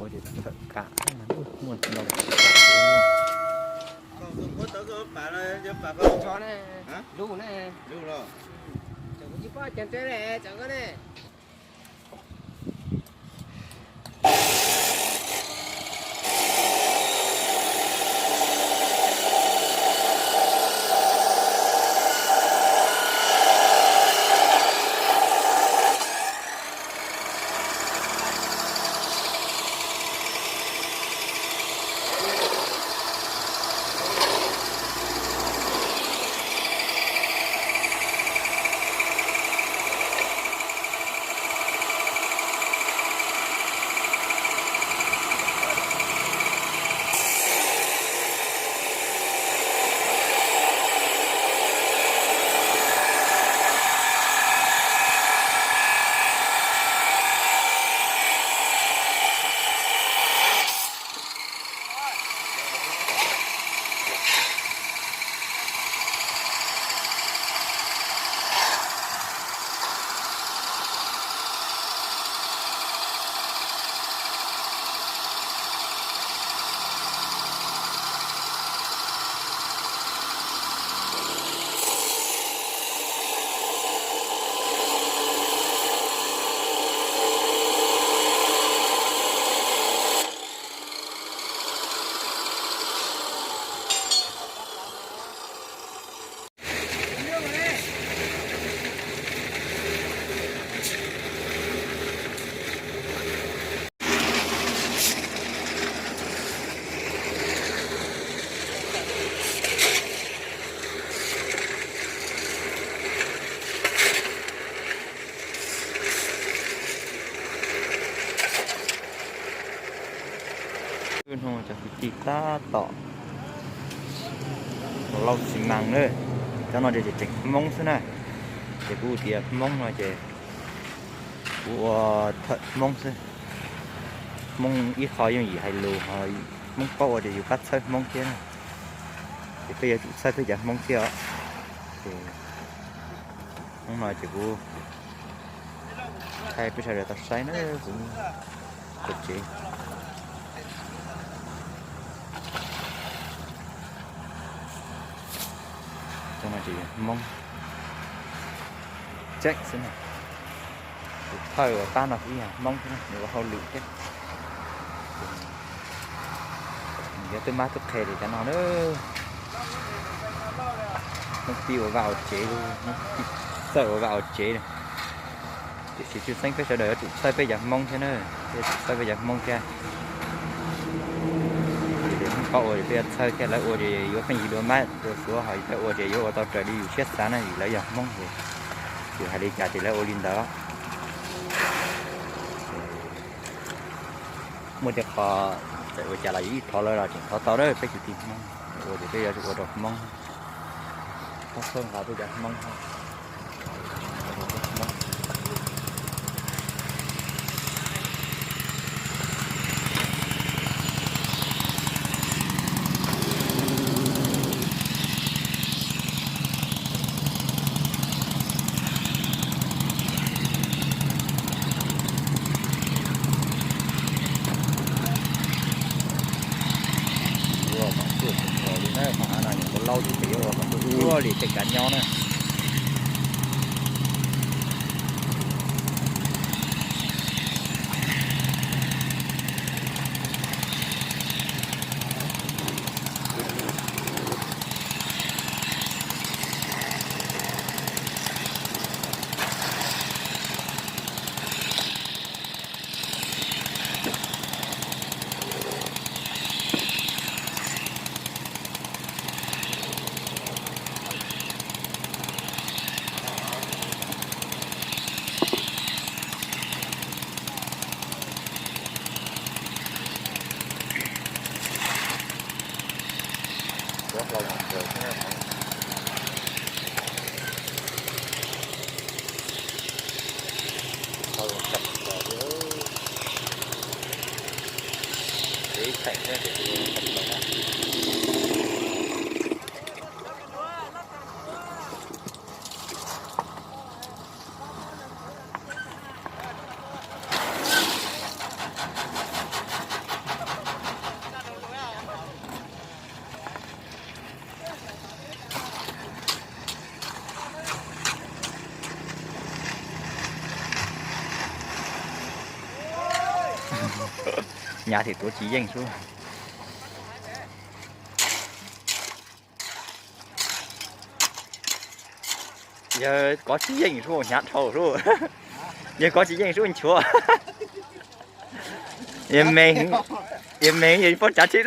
Ua ces thawm kam muaj ntau. Lub ne, lub ne, cov kuv tsis paub cov ntseb ne, cov koj ne. Hnub no cov kwv tij tab tom ua lauj xi mas na. Cov no ces tseem Hmoob xwb na. Ces kuv tias Hmoob no ces kuv ua thawm Hmoob xwb. Hmoob ib qho yooj yim hais lus, ho Hmoob paub ua ces yus pab txhawb Hmoob thiab na. Ces peb yuav tsum txhawb peb cov Hmoob thiab os. Ces hnub no ces kuv thaij peb sawv daws tau saib na, kuv tsev. Cov no ces yog Hmoob tseem xwb na. Tus thawj uas pab no kuj yog Hmoob thiab, nws ua hauj lwm thiab. Nws yog tub mab tub qhe li cov no na. Hmoob pib ua vaj ua tsev, Hmoob pib txawj ua vaj ua tsev na. Tiam sis tshwj xeeb peb sawv daws yuav tsum txhawb peb cov Hmoob thiab na, yuav tsum txhawb peb cov Hmoob thiab. Ces Hmoob paub ua ces peb yuav txhawb thiab, lawv ua ces yuav pheej yig dua mab dua suav, ho lawv ua ces yuav ua tau raws li yus siab xav na, vim lawv yog Hmoob ces yus hais li cas ces lawv ua li ntawd. Muaj tej qho txawm ua cas los yus ib thov lawv los tseem thov tau na, peb kwv tij Hmoob ua ces peb yuav tsum ua rau Hmoob, txhawb nqa peb cov Hmoob. Ua kom tuaj tsis tau li na, qhov av no nyuam qhuav laub ces yuav ua kom tuaj ua li tej kav nyob na. Nyav thiaj tuav tsis yeej sub. Yawg kov tsis yeej sub, hnyav dhau sub. Yawg kov tsis yeej sub nchuav. Yawg me, yawg me yawg pob tsav tsis